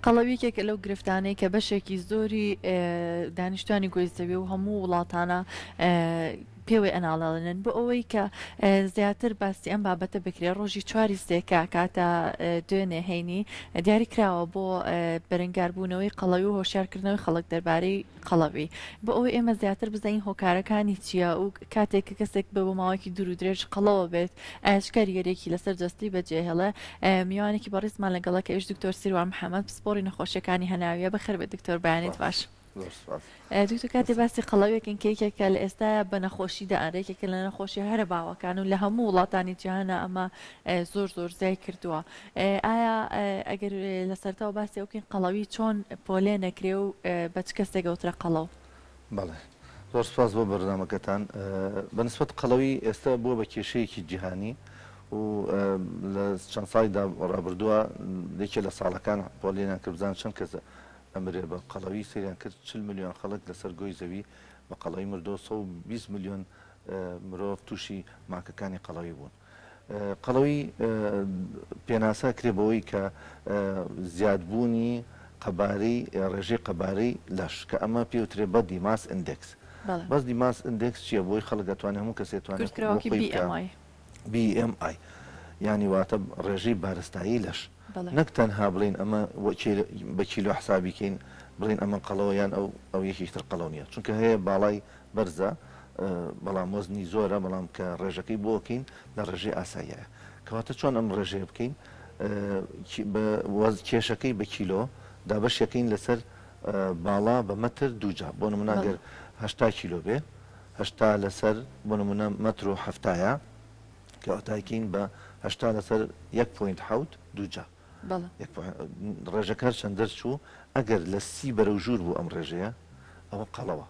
قەڵەوی یەکێکە لەو گرفتانەی کە بەشێکی زۆری دانیشتوانی گۆی زەوی و هەموو وڵاتانە پێوەی ئەناڵێنن بۆ ئەوەی کە زیاتر باسی ئەم بابەتە بکرێت ڕۆژی چواری سێکە کاتە دوێنێ هەینی دیاری کراوە بۆ بەرەنگاربوونەوەی قەڵەوی و هۆشیارکردنەوەی خەڵک دەربارەی قەڵەوی بۆ ئەوەی ئێمە زیاتر بزانین هۆکارەکانی چییە و کاتێک کە کەسێک بە بۆ ماوەیەکی دوور و درێژ قەڵەوە بێت ئایا چ کاریگەریەکی لەسەر جەستەی بەجێهێڵێ میوانێکی بەڕیزمان لەگەڵە کە ئەویش دکتۆر سیروان محەمەد پسپۆڕی نەخۆشیەکانی هەناویە بەخێربێت دکتۆر بەیانیت باش. زۆر سوپاس. دکتۆر کاتێ باسی قەڵەویەکەین کە یەکێکە لە ئێستایا بە نەخۆشی دائەنرێ یەکێکە لە نەخۆشیە هەرە باوەکان و لە هەموو وڵاتانی جیهانا ئەمە زۆر زۆر زیای کردووە ئایا ئەگەر لە سەرتاوە باسی ئەو بکەین قەڵەوی چۆن پۆلێن ئەکرێ و بە چ کەسێک ئەوترێ قەڵەو؟ بەڵێ زۆر سوپاس بۆ بەرنامەکەتان. بە نسبەت قەڵەوی ئێستا بووە بە کێشەیەکی جیهانی و لە چەند ساڵی ڕابردووە یەکێ لە ساڵەکان پۆلێنیان کرد بزانن چەند کەس ئەمرێ بە قەڵەوی سەیریان کرد 40 ملیۆن خەڵک لەسەر گۆی زەوی بە قەڵەوی مردووە 120 ملیۆن مرۆڤ تووشی ماکەکانی قەڵەوی بوون. قەڵەوی پێناسە کرێ بەوەی کە زیادبوونی قەبارەی ڕێژەی قەبارەی لەش کە ئەمە پێ وترێ body mass index. Body mass index چییە؟ بۆی خەڵک ئەتوانێ هەموو کەسێ توانێ بۆ خۆی بکا. BMI یانی واتە ڕێژەی بارستایی لەش. نەک تەنها بڵێین ئەمە بە کیلۆ حسابی کەین بڵێین ئەمە قەڵەوە یان ئەو ئەو یەکێکی تر قەڵەو نییە چونکە هەیە باڵای بەرزە بەڵام وەزنی زۆرە بەڵام کە ڕێژەکەی بۆ کەین لە ڕێژەی ئاساییە کەواتە چۆن ئەم ڕێژەیە بکەین کێشەکەی بە کیلۆ دابەشەکەین لەسەر باڵا بە مەتر دووجا بۆ نمونە گەر هەشتا کیلۆ بێ هەشتا لەسەر بۆ نمونە مەتر و حەفتایە کەواتە ئەیکەین بە هەشتا لەسەر یەک point حەوت دووجا ڕێژەکە هەرچەند دەرچوو ئەگەر لە سی بەرەو ژوور بوو ئەم ڕێژەیە ئەوە قەڵەوە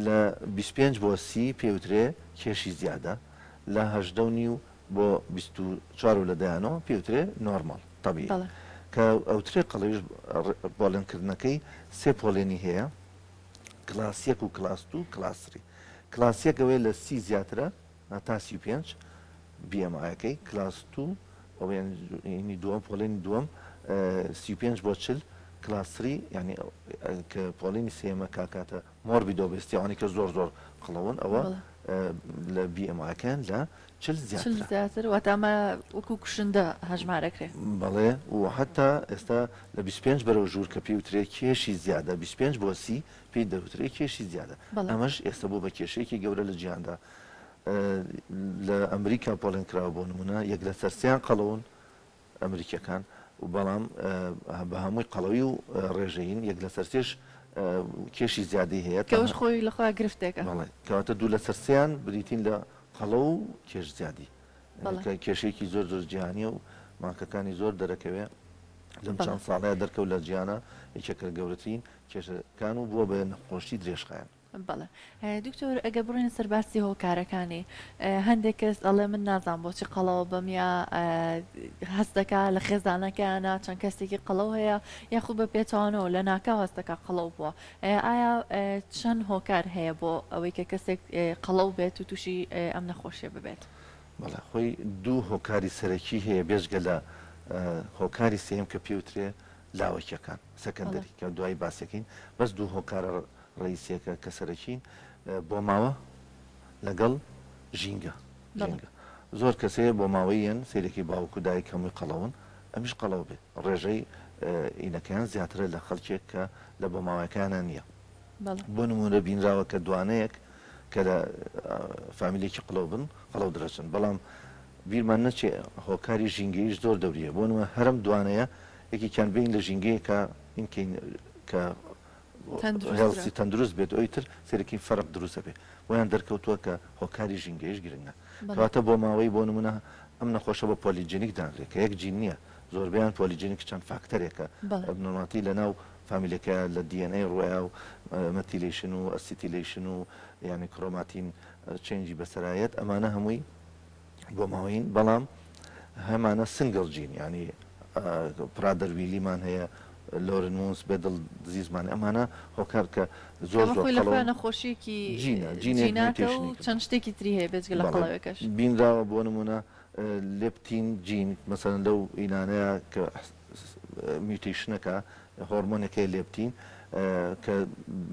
لە 25 بۆ سی پێوترێ کێشی زیادە لە هەژدە و نیو بۆ 24 و لە دەیانەوە پێوترێ نۆرماڵ تەبیعی کە ئەوترێ قەڵەویش پۆلێنکردنەکەی سێ پۆلێنی هەیە کلاس یەک و کلاس دوو کلاس three. کلاس یەک ئەوەیە لە سی زیاترە تا 35 BMI ەکەی، کلاس دوو ئەوەیە یعنی دووەم پۆلێنی دووەم 35 بۆ 40 کلاس three یعنی کە پۆلێنی سێیەمە کاکاتە morbid obesity ئەوانەی کە زۆر زۆر قەڵەون ئەوە لە BMI ەکەیان لە 40 زیاترە. زیاتر واتە ئەمە وەکو کوشندە هەژمارەکرێ. بەڵێ و حەتا ئێستا لە 25 بەرەو ژوور کە پێی وترێ کێشی زیادە 25 بۆ 30 پێی دەوترێ کێشی زیادە ئەمەش ئێستا بووە بە کێشەیەکی گەورە لە جیهاندا لە ئەمریکا پۆڵێن کراوە بۆ نمونە یەک لەسەر سیان قەڵەون ئەمریکیەکان و بەڵام بە هەمووی قەڵەوی و ڕێژەین یەک لەسەر سێش کێشی زیادەی هەیە. کە ئەوەش خۆی لە خۆیا گرفتێکە. بەڵێ کەواتە دوو لەسەر سێیان بریتین لە قەڵەو و کێش زیادی. کە کێشەیەکی زۆر زۆر جیهانیە و ماکەکانی زۆر دەرەکەوێ لەم چەند ساڵەیە دەرکەوت لە جیهانا یەکێکە لە گەورەترین کێشەکان و بووە بە نەخۆشی درێژخایەن. بەڵێ دکتۆر ئەگەر بڕۆینە سەر باسی هۆکارەکانی هەندێک کەس ئەڵێ من نازانم بۆچی قەڵەوە بم یا هەست دەکا لە خێزانەکەیانە چەند کەسێکی قەڵەو هەیە یاخود بە پێچەوانەوە لە ناکاو هەست دەکا قەڵەو بووە ئایا چەند هۆکار هەیە بۆ ئەوەی کە کەسێک قەڵەو بێت و تووشی ئەم نەخۆشیە ببێت؟ بەڵێ خۆی دوو هۆکاری سەرەکی هەیە بێجگە لە هۆکاری سێیەم کە پێوترێ لاوەکیەکان، secondary، کە دوایی باسیەکەین بەس دوو هۆکارە ڕەئیسیەکە کە سەرەکین بۆماوە لەگەڵ ژینگە ژینگە زۆر کەس هەیە بۆماوەییەن سەیرەکی باوک و دایک هەمووی قەڵەون ئەمیش قەڵەو بێ ڕێژەی ئینەکەیان زیاترە لە خەڵکێک کە لە بۆماوەکانە نییە بۆ نمونە بینراوە کە دوانەیەک کە لە فامیلێکی قڵەو بن قەڵەو دەرەچن بەڵام بیرمان نەچێ هۆکاری ژینگەیش زۆر دەوریە بۆ نمونە هەرم دوانەیە یەکێکیان بین لە ژینگەیەکە ئینکەین کە healthy تەندروست بێت ئەوی تر سەرەکی فەرق دروست ئەبێ بۆیان دەرکەوتووە کە هۆکاری ژینگەیش گرنگە کەواتە بۆ ماوەی بۆ نمونە ئەم نەخۆشە بە polygenic دانرێت کە یەک جین نییە زۆربیان polygenic چەند فاکتەرێکە abnormality لە ناو فامیلەکە لە DNA ڕوەیە و methylation و acetylation و یعنی chromatin change ی بەسەرایەت ئەمانە هەمووی بۆماوەیین بەڵام هەمانە single gene یانی Prader Willi مان هەیە Laron Mons Biedl disease مان ئەمانە هۆکار کە زۆر زۆر خۆی لە خۆیان نەخۆشیەکی جینە جیناتە و چەند شتێکی تری هەیە بێجگە لە قەڵەوەکەش بینراوە بۆ نمونە leptin gene مەسەلەن لەو ئینانەیە کە. mutation ەکە هۆرمۆنێک هەیە leptin کە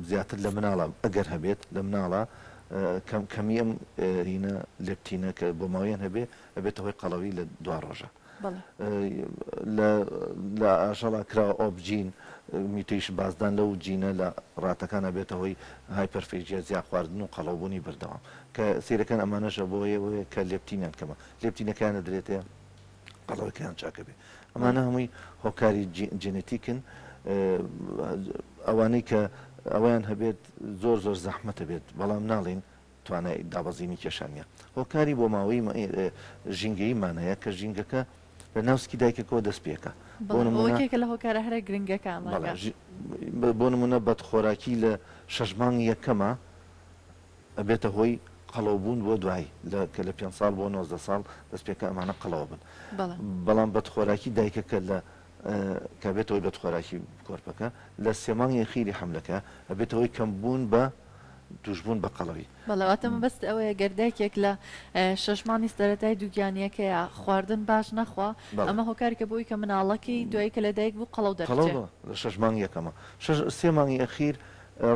زیاتر لە مناڵە ئەگەر هەبێت لە مناڵە کەم کەمی ئەم هینە leptin ە کە بۆ ماوەیان هەبێ ئەبێتە هۆی قەڵەوی لە دوا ڕۆژە. لە لە ئاژەڵا کراوە ob gene mutation بازدان لەو جینە لە rat ەکان ئەبێتە هۆی hyperphagia زیاد خواردن و قەڵەوبوونی بەردەوام کە سەیرەکەن ئەمانەش بۆیە کە leptin یان کەمە leptin ەکەیان ئەدرێتێ قەڵەوەکەیان چاکە بێ ئەمانە هەمووی هۆکاری جێنێتیکن ئەوانەی کە ئەویان هەبێت زۆر زۆر زەحمەتە بێت بەڵام ناڵین توانای دابەزینی کێشان نیە هۆکاری بۆماوەیی ژینگەییمان هەیە کە ژینگەکە لە ناو سکی دایکەکەوە دەست پێکا بۆ نمونە یەکێکە لە هۆکارە هەرە گرنگەکان بۆ نمونە بەدخۆراکی لە شەش مانگی یەکەما ئەبێتە هۆی قەڵەوبوون بۆ دوای لە کە لە پێنج ساڵ بۆ 19 ساڵ دەست پێکە ئەمانە قەڵەوە بن بەڵام بەدخۆراکی دایکەکە لە کە بێتە هۆی بەدخۆراکی کۆرپەکە لە سێ مانگی ئەخیری حەملەکە ئەبێتە هۆی کەمبوون بە تووشبوون بە قەڵەوی. بەڵێ واتە مەبەست ئەوەیە گەر دایکێک لە شەش مانگی سەرەتای دووگیانیەکەیا خواردن باش نەخوا ئەمە هۆکارێکە بۆ ئەوەی کە مناڵەکەی دوایی کە لەدایک بوو قەڵەو دەربچێ. قەڵەو لە شەش مانگی یەکەما. شەش سێ مانگی ئەخیر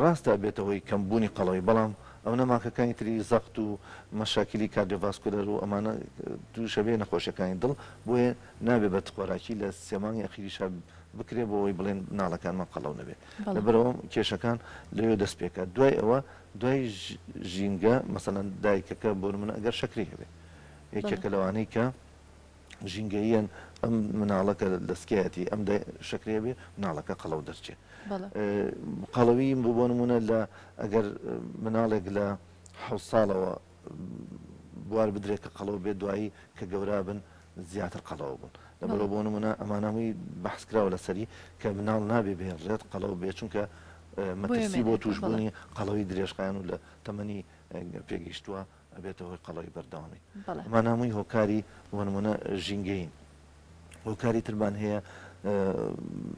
ڕاستە ئەبێتە هۆی کەمبوونی قەڵەوی بەڵام ئەونە ماکەکانی تری زەخت و مەشاکیلی cardiovascular و ئەمانە تووشەبێ نەخۆشیەکانی دڵ بۆیە نابێ بەدخۆراکی لە سێ مانگی ئەخیریشا بکرێ بۆ ئەوەی بڵێن مناڵەکانمان قەڵەو نەبێت لەبەرئەوە کێشەکان لەوێ دەست پێکات دوای ئەوە دوای ژینگە مەسەلەن دایکەکە بۆ نمونە ئەگەر شەکری هەبێ یەکێکە لەوانەی کە ژینگەییەن ئەم مناڵە کە لە سکیایەتی ئەم شەکرەیە بێ مناڵەکە قەڵەو دەرچێ قەڵەوی بۆ نمونە لە ئەگەر مناڵێک لە حەوت ساڵەوە بوار بدرێت کە قەڵەو بێت دوایی کە گەورە بن زیاتر قەڵەو بوون لەبەرئەوە بۆ نمونە ئەمانە هەمووی بەحس کراوە لەسەری کە مناڵ نابێ بهێنرێت قەڵەو بێت چونکە مەترسی بۆ توشبوونی قەڵەوی درێژخایەن و لە تەمەنی پێگەیشتووە ئەبێتە هۆی قەڵەوی بەردەوامی ئەمانە هەمووی هۆکاری بۆ نمونە ژینگەین هۆکاری ترمان هەیە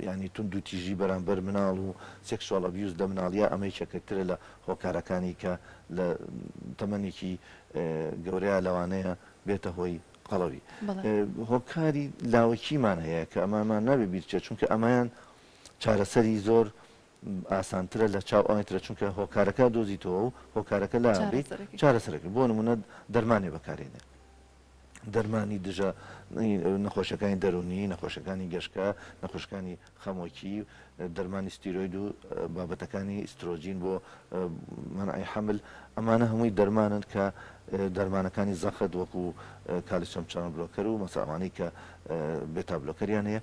ینی توندوتیژی بەرامبەر مناڵ و sexual abuse لە مناڵیا ئەمە یەکێکە ترە لە هۆکارەکانی کە لە تەمەنێکی گەورەیە لەوانەیە بێتە هۆی قەڵەوی. هۆکاری لاوەکیمان هەیە کە ئەمانمان نابێ بیر بچێت چونکە ئەمەیان چارەسەری زۆر ئاسانترە لە چاو ئەوانی ترە چونکە هۆکارەکە دۆزیتەوە و هۆکارەکە لا بیت چارەسەرەکە بۆ نمونە دەرمانێ بەکارێنێ دەرمانی دژە نەخۆشەکانی دەرونی نەخۆشەکانی گەشکە نەخۆشەکانی خەمۆکی دەرمانی ستیرۆید و بابەتەکانی ئیسترۆجین بۆ مەنعی حەمل ئەمانە هەمووی دەرمانن کە دەرمانەکانی زەخت وەکو calcium channel blocker و مەسە ئەوانەی کە beta blocker یان هەیە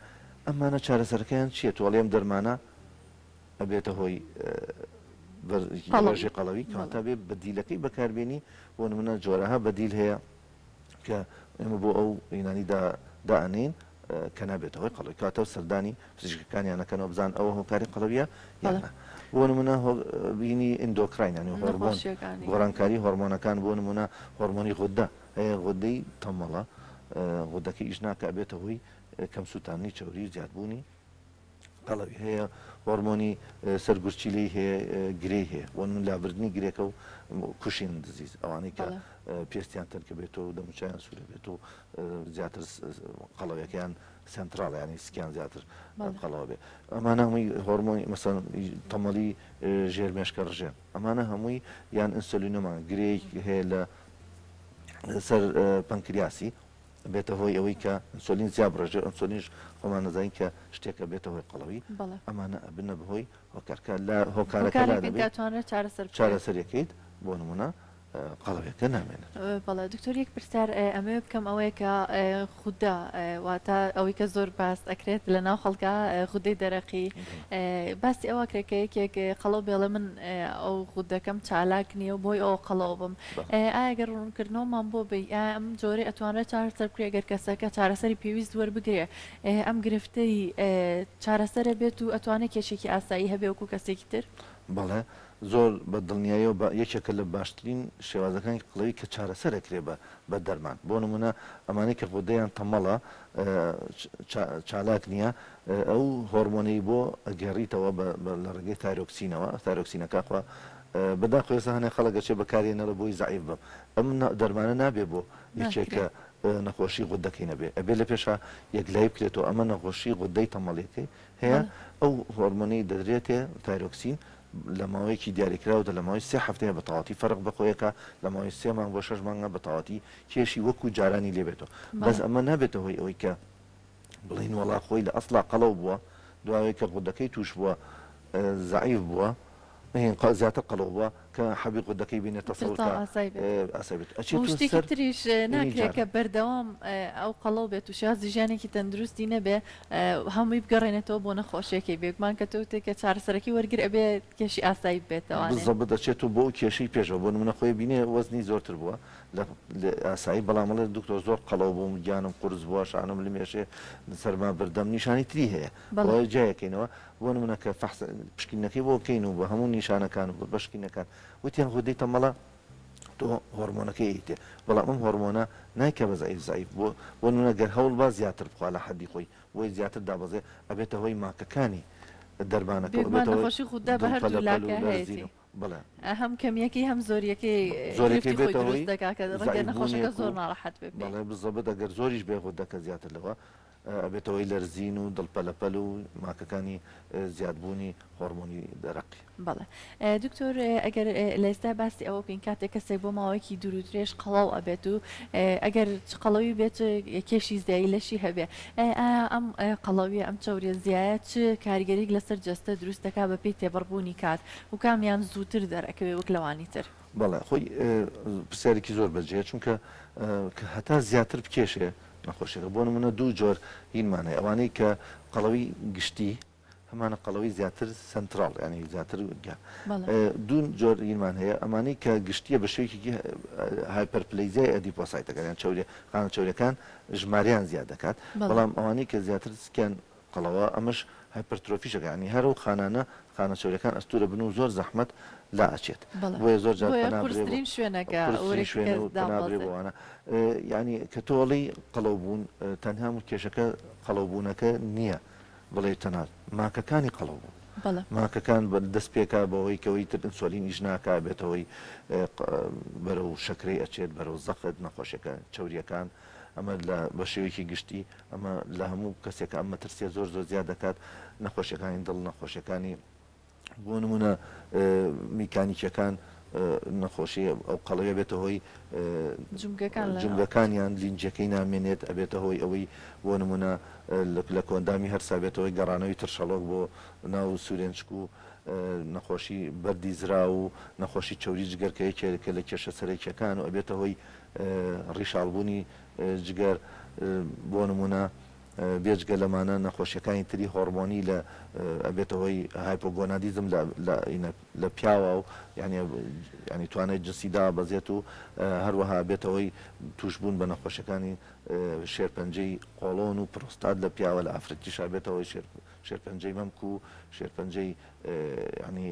ئەمانە چارەسەرەکەیان چییە تۆ ئەڵێ ئەم دەرمانە ئەبێتە هۆی ڕێژەی قەڵەوی کەواتە بێ بەدیلەکەی بەکاربێنی بۆ نمونە جۆرەها بەدیل هەیە کە ئێمە بۆ ئەو ینانی دا دائەنێین کە نابێتە هۆی قەڵەوی کەواتە سەردانی پزیشکەکانیان ئەکەنەوە بزان ئەوە هۆکاری قەڵەویە یان نا بۆ نمونە بینی endocrine یانی هۆرمۆن گۆڕانکاری هۆرمۆنەکان بۆ نمونە هۆرمۆنی غودە هەیە غودەی تەمەڵە غودەکە ئیش ناکە ئەبێتە هۆی کەم سووتاندنی چەوری و زیادبوونی قەڵەوی هەیە، هۆرمۆنی سەر گورچیلەی هەیە، گرێی هەیە، بۆ نمونە لابردنی گرێکە و Cushing disease ئەوانەی کە پێستیان تەنکە بێتەوە و دەموچاویان سوورە بێت و زیاتر قەڵەویەکەیان سێنتراڵ ینی سکیان زیاتر قەڵەوە بێ ئەمانە هەمووی هۆرمۆنی مەسەن تەمەڵی ژێر مێشکە ڕژێن ئەمانە هەمووی یان insulinoma گرێی هەیە لە سەر پەنکریاسی بێتە هۆی ئەوەی کە ئەنسۆلین زیا بڕێژێ ئەنسۆلینش خۆمان نەزانین کە شتێکە بێتە هۆی قەڵەوی ئەمانە ئەبنە بەهۆی هۆکارکە لە هۆکارەکە لا دەبێت چارەسەرەکەیت بۆ نمونە قەڵەویەکە نامێنێت. بەڵێ دکتۆر یەک پرسیار ئەمەوێ بکەم ئەوەیە کە غودە واتە ئەوەی کە زۆر باس ئەکرێت لە ناو خەڵکا غودەی دەرەقی باسی ئەوە کرێت کە یەکێک قەڵەو بێڵێ من ئەو غودەکەم چالاک نییە و بۆی ئەوە قەڵەو بم ئایا گەر ڕوونکردنەوەمان بۆ بەی ئایا ئەم جۆرەی ئەتوانرێت چارەسەر بکرێت گەر کەسەکە چارەسەری پێویست وەربگرێ ئەم گرفتەی چارەسەرە بێت و ئەتوانێت کێشێکی ئاسایی هەبێ وەکو کەسێکی تر؟ بەڵێ زۆر بە دڵنیاییەوە بە یەکێکە لە باشترین شێوازەکانی قڵەوی کە چارەسەر ئەکرێ بە بە دەرمان بۆ نمونە ئەمانەی کە غودەیان تەمەڵە چالاک نییە ئەو هۆرمۆنەی بۆ ئەگێڕیتەوە بە لە ڕێگەی تایرۆکسینەوە تایرۆکسینەکە خوا بەداخەوە ئێستا هەنێ خەڵک ئەچێ بەکاری ئەنێڵێ بۆی زەعیف بم ئەم دەرمانە نابێ بۆ یەکێک کە. نەخۆشی غودەکەی نەبێ ئەبێ لە پێشا یەکلایی بکرێتەوە ئەمە نەخۆشی غودەی تەمەڵیەکەی هەیە ئەو هۆرمۆنەی دەدرێتێ تایرۆکسین لە ماوەیەکی دیاریکراودا لە ماوەی سێ هەفتەیە بە تەواتی فەرق بە خۆیەکە لە ماوەی سێ مانگ بۆ شەش مانگە بە تەواتی کێشی وەکو جارانی لێ بێتەوە بەس ئەمە نابێتە هۆی ئەوەی کە بڵێین وەڵا خۆی لە ئەسڵا قەڵەو بووە دوای کە غودەکەی توش بووە زەعیف بووە زیاتر قەڵەو بووە کە حەبی غودەکەی بینێ تەسەور کە ئاسای بێت ئەچێت و شتێکی تریش ناکرێت کە بەردەوام ئەو قەڵەو بێت و شێوازی ژیانێکی تەندروستی نەبێ هەمووی بگەڕێنێتەوە بۆ نەخۆشیەکەی بێگومان کە تۆ وتت کە چارەسەرەکەی وەرگر ئەبێ کێشی ئاسایی ببێتەوانێ. بزەبت ئەچێت و بۆ ئەو کێشەی پێشەوە بۆ نمونە خۆی بینێ وەزنی زۆرتر بووە لە ئاسایی بەڵام ئەڵێ دکتۆر زۆر قەڵەو بووم گیانم قورس بووە شانم لمێشێ سەرما بردەم نیشانی تری هەیە بەڵێ جیایەکەینەوە بۆ نمونە کە فەحس پشکینەکەی بۆ بکەین و بە هەموو نیشانەکان و بە پشکینەکان وتیان غودەی تەمەڵە تۆ هۆرمۆنەکەی ئەیتێ بەڵام ئەم هۆرمۆنە نایکا بە زەعیف زەعیف بۆ بۆ نمونە گەر هەوڵ با زیاتر بخوا لە حەدی خۆی بۆی زیاتر دابەزێ ئەبێتە هۆی ماکەکانی دەرمانەکە و بێگومان ئەبێتە هۆی نەخۆشی غودە بە دڵ هەردوو پەلە پەل و لاکە لەرزین هەیەتی و بەڵێ. هەم کەمیەکەی هەم زۆریەکەی زۆریەکەی گرفتی خۆی بێتە دروست هۆی دەکا کە ڕەنگە زەعیف نەخۆشەکە بوونێک زۆر و ناڕەحەت بێ پێی. بەڵێ بزەبت ئەگەر زۆریش بێ غودەکە زیاتر لەوە ئەبێتە هۆی لەرزین و دڵ پەلە پەل و ماکەکانی زیادبوونی هۆڕمۆنی دەرەقی. بەڵێ دکتۆر ئەگەر لە ئێستا باسی ئەوە بکەین کاتێک کەسێک بۆ ماوەیەکی دوور و درێژ قەڵەو ئەبێت و ئەگەر چ قەڵەوی بێت چ کێشی زیایی لەشی هەبێ ئایا ئەم قەڵەویە ئەم چەوریە زیایە چ کاریگەریک لەسەر جەستە دروست دەکات بەپێی تێپەڕبوونی کات و کامیان زووتر دەرئەکەوێ وەک لەوانی تر؟ بەڵێ خۆی پرسیارێکی زۆر بەجێیە چونکە هەتا زیاتر بکێشێ نەخۆشیەکە بۆ نمونە دوو جۆر هینمان هەیە ئەوانەی کە قەڵەوی گشتی هەمانە قەڵەوی زیاتر سەنتراڵ یانی زیاتر دوو جۆر هینمان هەیە ئەمانەی کە گشتیە بە شێوەیەکی hyperplasia ی adipocyte ەکان یان چەوری خانە چەوریەکان ژمارەیان زیاد دەکات بەڵام ئەوانەی کە زیاتر سکیان قەڵەوە ئەمەش hypertrophy شەکە یانی هەر ئەو خانانە خانە چەوریەکان ئەستورە بن و زۆر زەحمەت لا ئەچێت بۆیە زۆر جار بۆیە پەنا برێ بۆ قورسترین شوێنە کە قورسترین ورگ شوێنە و پەنا برێ دابەزێ. بۆ ئەوانە یانی کە تۆ ئەڵێی قەڵەو بوون تەنها کێشەکە قەڵەو بوونەکە نییە بڵێ تەنها ماکەکانی قەڵەو بوون بەڵێ. ماکەکان دەست پێکا بەوەی کەوەی تر ئینسۆلین ئیش ناکا بێتە هۆی بەرەو شەکرەی ئەچێت بەرەو زەخت نەخۆشیەکە چەوریەکان ئەمە لە بە شێوەیەکی گشتی ئەمە لە هەموو کەسێکە ئەم مەترسیە زۆر زۆر زیاد دەکات نەخۆشیەکانی دڵ نەخۆشیەکانی بۆ نمونە میکانیکیەکان نەخۆشی ئەو قەڵەویە بێتە هۆی جومگەکانیان لینجەکەی نامێنێت ئەبێتە هۆی ئەوەی بۆ نمونە لە کۆندامی هەرسا بێتە هۆی گەڕانەوەی ترشەڵۆک بۆ ناو سورێنچک و نەخۆشی بەردی زراو و نەخۆشی چەوری جگەر کە یەکێکە لە کێشە سەرەکیەکان و ئەبێتە هۆی ڕیشاڵبوونی جگەر بۆ نمونە بێجگە لەمانە نەخۆشیەکانی تری هۆڕمۆنی لە ئەبێتە هۆی hypogonadism لە لە لە پیاوا و یانی یانی توانای جنسی دابەزێت و هەروەها ئەبێتە هۆی تووشبوون بە نەخۆشیەکانی شێرپەنجەی قۆڵۆن و پرۆستات لە پیاوە لە ئافرەتیشا ئەبێتە هۆی شێرپەنجەی مەمک و شێرپەنجەی یانی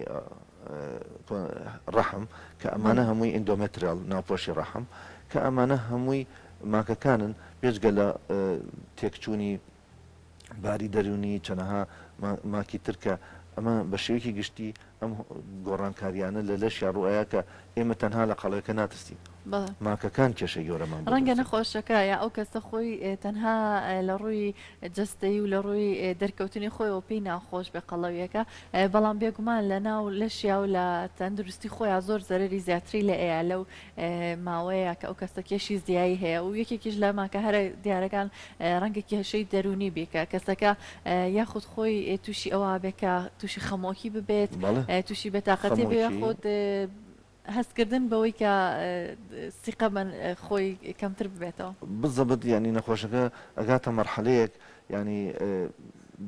ڕەحم کە ئەمانە هەمووی endometrial ناوپۆشی ڕەحم کە ئەمانە هەمووی ماکەکانن بێجگە لە تێکچوونی باری دەروونی چەنەها ماکی تر کە ئەمە بە شێوەیەکی گشتی ئەم گۆڕانکاریانە لە لەشیا ڕوئەیا کە ئێمە تەنها لە قەڵەویەکە ناترسین ماکەکان کێشەی گەورەمان بۆ ڕەنگە دروست دەکەن. نەخۆشەکە یا ئەو کەسە خۆی تەنها لە ڕووی جەستەیی و لە ڕووی دەرکەوتنی خۆیەوە پێی ناخۆش بێ قەڵەویەکە بەڵام بێگومان لە ناو لەشیا و لە تەندروستی خۆیا زۆر زەرەری زیاتری لێ ئەیا لەو ماوەیە کە ئەو کەسە کێشی زیایی هەیە و یەکێکیش لە ماکە هەرە دیارەکان ڕەنگە کێشەی دەروونی بێ کە کەسەکە یاخود خۆی تووشی ئەوە بێ کە تووشی خەمۆکی ببێت تووشی بێتاقەتی بێ یاخود هەستکردن بەوەی کە سیقە بە خۆی کەمتر ببێتەوە. بزەبت یانی نەخۆشەکە ئەگاتە مەرحەلەیەک یانی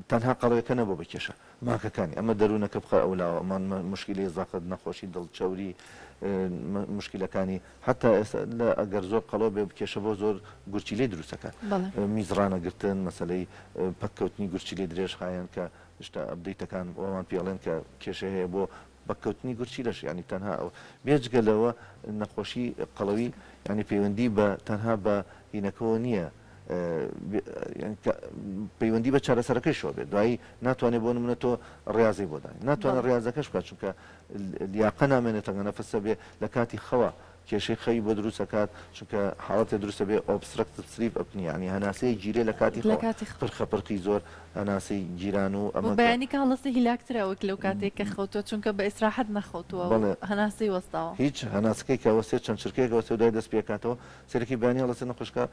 تەنها قەڵەویەکە نەبووە بە کێشە ماکەکانی ئەمە دەروونەکە بخە ئەولاوە ئەمان موشکیلەی زەخت نەخۆشی دڵ چەوری موشکیلەکانی حەتا ئێستا لە ئەگەر زۆر قەڵەو بێ کێشە بۆ زۆر گورچیلەی دروست ئەکات میز ڕانەگرتن مەسەلەی پەککەوتنی گورچیلەی درێژخایەن کە شتە update ەکان وامان پێ ئەڵێن کە کێشە هەیە بۆ پەککەوتنی گورچیلەش یانی تەنها ئەوە بێجگە لەوە نەخۆشی قەڵەوی یانی پەیوەندی بە تەنها بە هینەکەوە نییە پەیوەندی بە چارەسەرەکەیشەوە بێت دوایی ناتوانێت بۆ نمونە تۆ ڕاضی بۆ دانی ناتوانێت ڕاضەکەش بکات چونکە لیاقە نامێنێت تەنگە نەفەسە بێ لە کاتی خەوە. کێشەی خەوی بۆ دروست ئەکات چونکە حاڵەتێ دروست ئەبێ obstructive sleep apnea یانی هەناسەیەک گیرێ لە کاتی لە خەوە کاتی خەو. پرخە پرخی زۆر هەناسەی گیران و و ئەمە کە. بەیانی کە هەڵدەستێ هیلاکترە وەک لەو کاتەی کە خەوتووە چونکە بە ئیسراحەت نەخەوتووە و بەڵێ هەناسەی وەستاوە. هیچ هەناسەکەی کە ئەوەستێ چەند چرکەیەک ئەوەستێ و دوای دەست پێ ئەکاتەوە سەیرەکەی بەیانی هەڵدەستێ نەخۆشەکە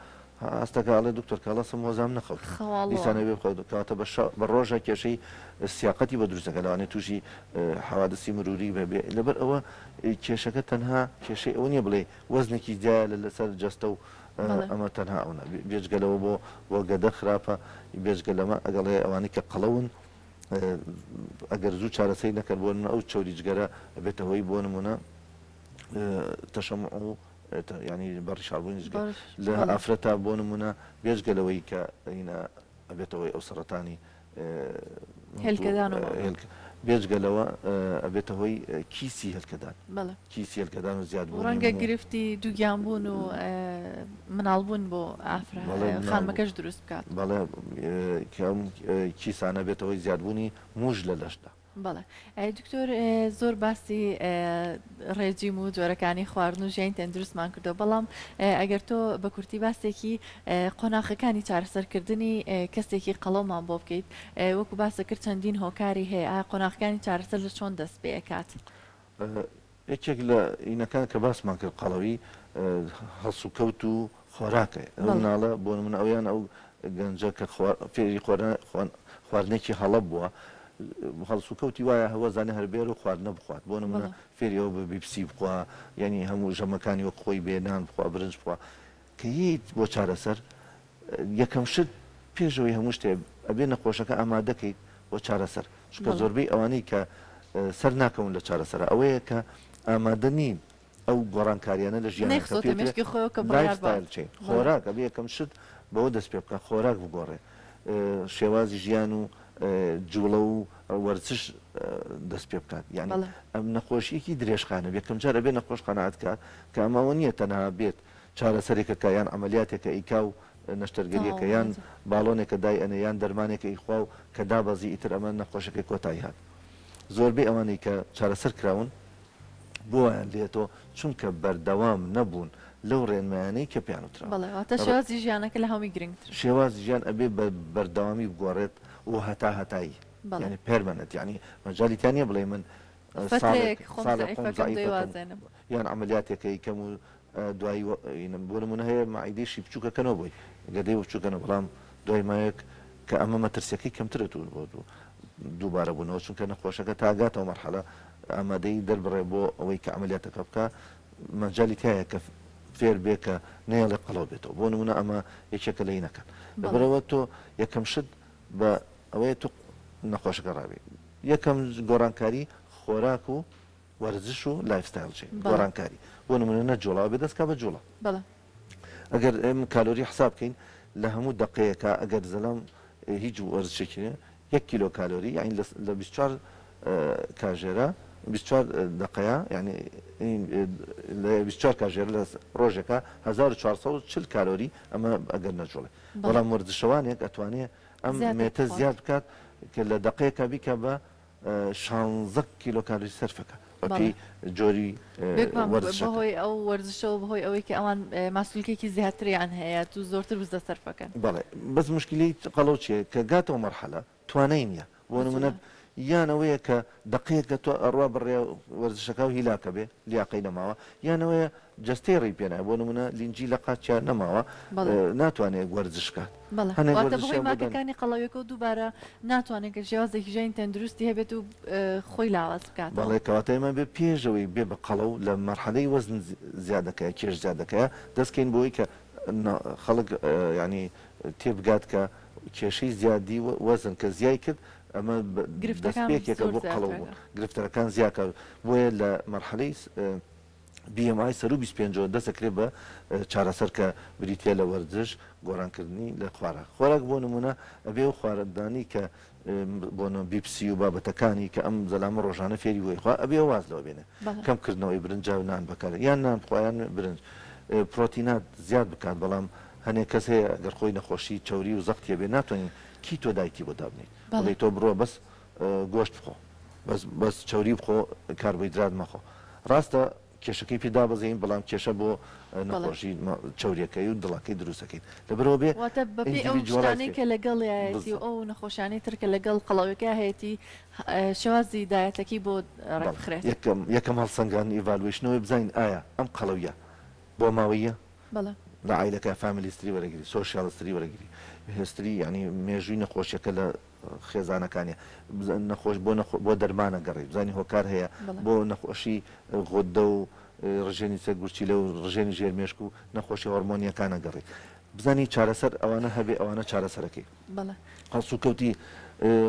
هەستەکا ئەڵێ دکتۆر کە هەڵەسم هۆزام نەخەوتووم خەواڵووە. دیسان ئەبێ بخەوت کەواتە بە شە بە ڕۆژە کێشەی سیاقەتی بۆ دروست ئەکا لەوانەیە تووشی حەوادسی مروری ببێ لەبەر ئەوە کێشەکە تەنها کێشەی ئەوە نیە بڵێی وەزنێکی زیایە لە لەسەر جەستە و ئەمە تەنها ئەونە بێجگە لەوە بۆ بۆ گەدە خراپە بێجگە لەمە ئەگەڵێ ئەوانەی کە قەڵەون ئەگەر زوو چارەسەری نەکەن بۆ نمونە ئەو چەوری جگەرە ئەبێتە هۆی بۆ نمونە تەشەمع و ینی بە ڕیشاڵبوونی جگەر لە ئافرەتا بۆ نمونە بێجگە لەوەی کە هینە ئەبێتە هۆی ئەو سەرەتانی هێلکەدان و هێلکە بێجگە لەوە ئەبێتە هۆی کیسی هێلکەدان بەڵێ کیسی هێلکەدان و زیادبوونی ڕەنگە مو گرفتی دووگیان بوون و مناڵ بوون بۆ ئافرە بەڵێ مناڵ بوون خانمەکەش دروست بکات. بەڵێ کە ئەم کیسانە بێتە هۆی زیادبوونی موژ لە لەشدا. بەڵێ دکتۆر زۆر باسی ڕێجیم و جۆرەکانی خواردن و ژیانی تەندروستمان کردەوە بەڵام ئەگەر تۆ بە کورتی باسێکی قۆناخەکانی چارەسەرکردنی کەسێکی قەڵەومان بۆ بکەیت وەکو باسە کرد چەندین هۆکاری هەیە ئایا قۆناخەکانی چارەسەر لە چۆن دەست پێ ئەکات؟ یەکێک لە ئینەکان کە باسمان کرد قەڵەوی هەڵسوکەوت و خۆراکە ئەو مناڵە بۆ نمونە ئەو یان ئەو گەنجە کە فێری خواردنێکی هەڵە بووە هەڵسوکەوتی وایە هەوە زانێ هەر بێر و خواردنە بخوات بۆ نمونە فێری ئەوە بە بیپسی بخوا یعنی هەموو ژەمەکانی وەک خۆی بێ نان بخوا برنج بخوا کە یەیت بۆ چارەسەر یەکەم شت پێش ئەوەی هەموو شتێ ئەبێ نەخۆشەکە ئامادە کەیت بۆ چارەسەر چونکە زۆربەی ئەوانەی کە سەر ناکەون لە چارەسەرە ئەوەیە کە ئامادە نین ئەو گۆڕانکاریانە لە ژیانیان کە نەیخستۆتە پێ مێشکی خۆیەوە کە لایف بڕیار ستایل بات change بەڵێ. خۆراک ئەبێ یەکەم شت بەوە دەست پێ بکا خۆراک بگۆڕێ شێوازی ژیان و جوڵە و وەرزش دەست پێ بکات یانی بەڵێ. ئەم نەخۆشیەکی درێژخایەنە یەکەم جار ئەبێ نەخۆش قەناعەت کات کە ئەمە ئەوە نییە تەنها بێت چارەسەرێکە کە یان عەمەلیاتێکە ئەیکا و نەشتەرگەریەکە یان باڵۆنێکە دای ئەنێ یان دەرمانێکە ئیخوا و کە دابەزی ئیتر ئەمە نەخۆشەکەی کۆتایی هات زۆربەی ئەوانەی کە چارەسەر کراون بۆ وایان لێتەوە چونکە بەردەوام نەبوون لەو ڕێنمایانەی کە پێیان وتراوە. بەڵێ واتە شێوازی ژیانەکە لە هەمووی گرنگترە. شێوازی ژیان ئەبێ بە بەردەوامی بگۆڕێت و هەتا هەتایی یانی permanent یانی مەجالی تیا نیە بڵێی من ساڵێک فەترەیەک خۆم ساڵێک خۆم زەعیفەکەم دوای زەعیفەکەم وازێنم. یان عەمەلیاتێکە ئەیکەم و دوایی بۆ نمونە هەیە مەعیدەیشی بچوکەکەنەوە بۆی گەدەی بچوکەنەوە بەڵام دوای مایەک کە ئەمە مەترسیەکەی کەمترە تو بۆ دووبارە بوونەوە چونکە نەخۆشەکە تاگاتەوە مەرحەلە ئامادەی دەربڕێ بۆ ئەوەی کە عملیاتەکە بکە مەجای تایە کە فێر بێ کە نەیەڵێ قەڵەو بێتەوە بۆ نمونە ئەمە یەکێکە لە هینەکان لەبەرەوە تۆ یەکەم شت بە ئەوەیە تۆ نەخۆشەکە ڕابی یەکەم گۆڕانکاری خۆراک و وەرزش و lifestyle change گۆڕانکاری بۆ نمونە نە جوڵاوە بێ دەست کا بە جوڵە ئەگەر ئێمە کالۆری حساب بکەین لە هەموو دەقەیەکا ئەگەر زەلام هیچ وەرزشێکی نیە یەک کیلۆ کالۆری یعنی لە 24 کاژێرە 24 دقەیە یعنی لە 24 کاژێر لە ڕۆژێکە 1440 کالۆری ئەمە ئەگەر نەجوڵێ بەڵام وەرزشەوانێک ئەتوانێ ئەم مێتە زیاد بکات کە لە دقەیەکە بیکە بە شانزە کیلۆ کالۆری سەرفەکە بەپێی جۆری وەرزشەکە. بەهۆی ئەو وەرزشەوە بەهۆی ئەوەی کە ئەوان ماسولکێکی زیاتریان هەیە تو زۆرتر وزە سەرفەکەن. بەڵێ بەس موشکیلەی قەڵەو چیە کە گاتەوە مەرحەلە توانای نیە بۆ نمونە یان ئەوەیە کە دەقەیەک کە تۆ ئەڕوا بڕێ وەرزشەکە و هیلاکە بێ لیاقەی نەماوە یان ئەوەیە جەستەی ڕێی پێ نایە بۆ نمونە لینجی لە قاچیا نەماوە ناتوانێ وەرزش کات بەڵێ هەنێک واتە بەهۆی وەرزشیان بۆ دان ماکەکانی قەڵەویەکەوە دووبارە ناتوانێت کە شێوازێکی ژیانی تەندروستی هەبێت و خۆی لاواز بکاتەوە. بەڵێ کەواتە ئێمە بێ پێش ئەوەی بێ بە قەڵەو لە مەرحەلەی وەزن زیادەکەیە کێش زیادەکەیە دەست کەین بۆی کە خەڵک یانی تێبگات کە کێشەی زیادی وەزن کە زیای کرد ئەمە گرفتەکان دەستپێکێکە زۆر بۆ قەڵەو زیاترەکە. بوون گرفتەکان زیاکە بۆیە لە مەرحەلەی BMI سەروو 25 ەوە دەست ئەکرێت بە چارەسەر کە بریتیە لە وەرزش، گۆڕانکردنی لە خواراک. خۆراک بۆ نموونە ئەبێ ئەو خواردنانەی کە بۆ نموونە بیپسی و بابەتەکانی کە ئەم زەلامە ڕۆژانە فێری بووە ئەیخوا ئەبێ واز لەوە بێنێ. کەم کردنەوەی برنج و نان بەکار یان نان بخوا یان برنج. پرۆتینات زیاد بکات بەڵام هەنێ کەس هەیە گەر خۆی نەخۆشی چەوری و زەختی هەبێ ناتوانین keto diet ی بۆ دابنێین بڵێی تۆ بڕۆ بەس گۆشت بخۆ بەس بەس چەوری بخۆ کاربۆیدرات مەخۆ ڕاستە. کێشەکەی پێ دابەزێنین بەڵام کێشە بۆ نەخۆشی چەوریەکەی و دڵەکەی دروست ئەکەین لەبەرئەوە بێ واتە بەپێی ئەو شتانەی کە لەگەڵیایەتی و ئەو نەخۆشیانەی تر کە لەگەڵ قەڵەویەکەیا هەیەتی شێوازی دایەتەکەی بۆ ڕێکبخرێت. یەکەم یەکەم هەڵسەنگاندن evaluation ئەوەیە بزانین ئایا ئەم قەڵەویە بۆماوەییە؟ بەڵێ. لە عایلەکە family history وەرەگری social history وەرەگری history یانی مێژووی نەخۆشیەکە لە خێزانەکانیە نەخۆش بۆ بۆ دەرمانە گەڕی بزانی هۆکار هەیە بۆ نەخۆشی غودە و ڕژێنی سەر گورچیلە و ڕژێنی ژێر مێشک و نەخۆشی هۆرمۆنیەکانە گەڕی بزانی چارەسەر ئەوانە هەبێ ئەوانە چارەسەرەکەی هەڵسوکەوتی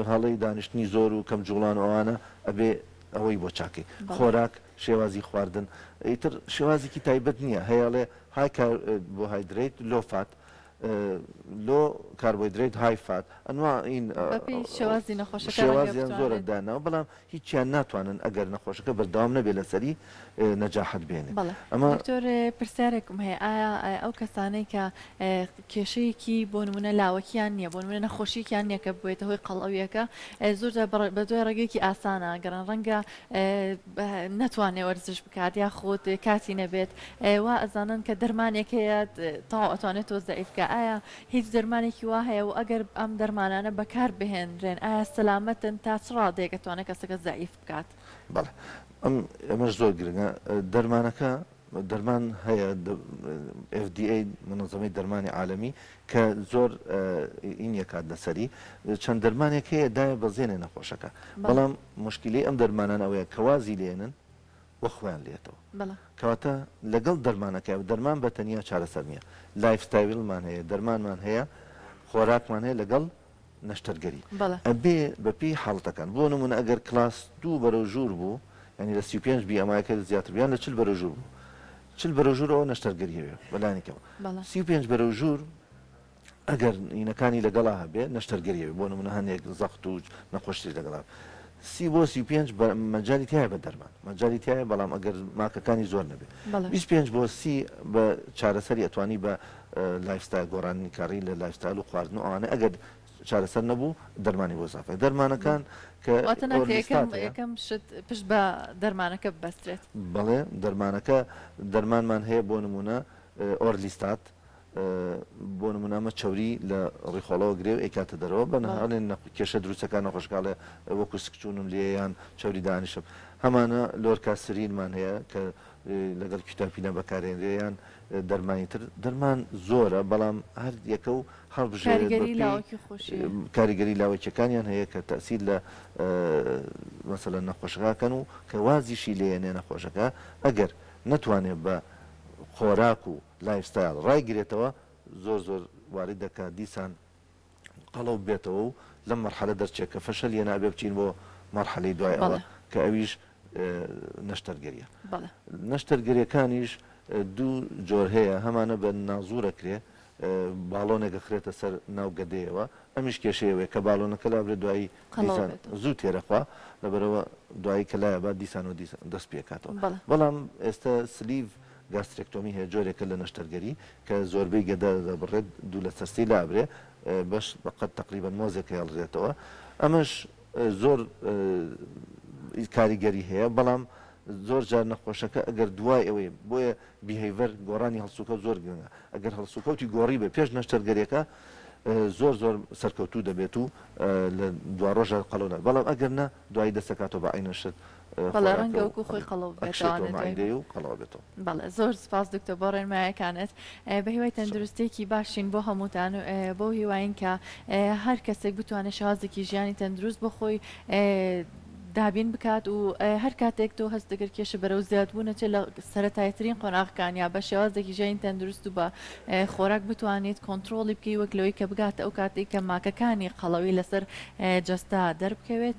هەڵەی دانیشتنی زۆر و کەم جوڵان و ئەوانە ئەبێ ئەوەی بۆ چاکەی خۆراک شێوازی خواردن ئیتر شێوازێکی تایبەت نییە هەیەڵێ high carbohydrate low fat low carbohydrate high fat ئەنوا این بەپێی شێوازی نەخۆشەکە ڕەنگە شێوازیان زۆرە بتوانرێت. داناوە بەڵام هیچیان ناتوانن ئەگەر نەخۆشەکە بەردەوام نەبێت لەسەری نەجاحەت بێنێ بەڵێ ئەمە. دکتۆر پرسیارێکم هەیە ئایا ئەو کەسانەی کە کێشەیەکی بۆ نمونە لاوەکیان نییە بۆ نمونە نەخۆشیەکیان نییە کە ببێتە هۆی قەڵەویەکە زۆر جار بەدوای ڕێگەیەکی ئاسانە گەڕێن ڕەنگە نەتوانێ وەرزش بکات یاخود کاتی نەبێت وا ئەزانن کە دەرمانێک هەیە تەواو ئەتوانێت تۆ زەعیف بکا ئایا هیچ دەرمانێکی وا هەیە و ئەگەر ئەم دەرمانانە بەکار بهێنرێن ئایا سەلامەتن تا چ ڕادەیەک ئەتوانێت کەسەکە زەعیف بکات؟ بەڵێ ئەم ئەمەش زۆر گرنگە دەرمانەکە دەرمان هەیە FDA منظمەی دەرمانی عالەمی کە زۆر ئین یەکات لەسەری چەند دەرمانێک هەیە دایە بەزێنێ نەخۆشەکە بەڵام مشکلەی ئەم دەرمانان ئەوەیە کە وازی لێنن وە خۆیان لێتەوە کەواتە لەگەڵ دەرمانەکە دەرمان بە تەنیا چارەسەر نییە lifestyle مان هەیە دەرمانمان هەیە خۆراکمان هەیە لەگەڵ نەشتەرگەری ئەبێ بە پێی حاڵەتەکان بۆ نمونە ئەگەر کلاس دوو بەرەو ژوور بوو یانی لە 35 BMI ەکە زیاتر بوو یان لە 40 بەرەو ژوور بوو 40 بەرەو ژوورەوە نەشتەرگەری هەیە بەلانی کەم 35 بەرەو ژوور ئەگەر ئینەکانی لەگەڵا هەبێ نەشتەرگەری هەبێ بۆ نمونە هەندێک زەخت و نەخۆشتری لەگەڵا سی بۆ 35 بە مەجالی تایە بە دەرمان مەجالی تایە بەڵام ئەگەر ماکەکانی زۆر نەبێ 25 بۆ سی بە چارەسەری ئەتوانی بە lifestyle گۆڕانی کاری لە lifestyle و خواردن و ئەوانە ئەگەر چارەسەر نەبوو دەرمانی بۆ زافە دەرمانەکان کە واتە ناکرێ یەکەم یەکەم شت پشت بە دەرمانەکە ببەسترێت. بەڵێ دەرمانەکە دەرمانمان هەیە بۆ نمونە orlistat بۆ نمونە ئەمە چەوری لە ڕیخۆڵەوە گرێ و ئەیکاتە دەرەوە بە نەهاڵێ کێشە دروستەکان نەخۆشەکە ئەڵێ وەکو سکچوونم لێ یان چەوری دانیشم هەمانە lorcaserin مان هەیە کە لەگەڵ quetiapine ە بەکارێنرێ یان دەرمانی تر دەرمان زۆرە بەڵام هەر یەکە و هەڵبژێرێت کاریگەری لاوەکی خۆشی هەیە. کاریگەری لاوەکیەکانیان هەیە کە تەئسیر لە مەسەلەن نەخۆشەکە کەن و کە وازیشی لێ نەخۆشەکە ئەگەر نەتوانێت بە خۆراک و lifestyle ڕایگرێتەوە زۆر زۆر واردە کە دیسان قەڵەو ببێتەوە و لەم مەرحەلە دەرچێت کە فەشەل یەنا ئەبێ بچین بۆ مەرحەلەی دوای ئەوە کە ئەویش نەشتەرگەریە. نەشتەرگەریەکانیش دوو جۆر هەیە هەمانە بە نازوور ئەکرێ باڵۆنێک ئەخرێتە سەر ناو گەدەیەوە ئەمیش کێشەی ئەوەیە کە باڵۆنەکە لابرێت دوایی دیسان زوو تێرەخوا لەبەرئەوە دوایی کە لایەبا دیسانەوە دیسان دەست پێکاتەوە بەڵام ئێستا sleeve gastrectomy هەیە جۆرێکە لە نەشتەرگەری کە زۆربەی گەدە دەبڕێت دوو لەسەر سێی لابرێ بەش بەقەد تەقریبەن مۆزێک هێڵرێتەوە ئەمەش زۆر کاریگەری هەیە بەڵام زۆر جار نەخۆشەکە ئەگەر دوای ئەوەی بۆیە behavior گۆڕانی هەڵسوکەوت زۆر گرنگە ئەگەر هەڵسوکەوتی گۆڕی بێ پێش نەشتەرگەریەکە زۆر زۆر سەرکەوتوو دەبێت و لە دواڕۆژە قەڵەو نابێت بەڵام ئەگەر نا دوایی دەستەکاتەوە بە عەینەن شت بەڵێ ڕەنگە وەکو خۆی قەڵەو بێتەوە مەعیدەی و قەڵەو بێتەوە. بەڵێ زۆر سپاس دکتۆر بۆ ڕێنمایەکانت بە هیوای تەندروستیەکی باشین بۆ هەمووتان بەو هیواین کە هەر کەسێک بتوانێت شێوازێکی ژیانی تەندروست بۆ خۆی دابین بکات و هەر کاتێک تۆ هەست دەکرد کێشە بەرەو زیادبوون ئەچێت لە سەرەتایترین قۆناغەکان یا بە شێوازێکی ژیانی تەندروست و بە خۆراک بتوانیت کۆنتڕۆڵی بکەی وەک لەوەی کە بگاتە ئەو کاتەی کە ماکەکانی قەڵەوی لەسەر جەستە دەربکەوێت.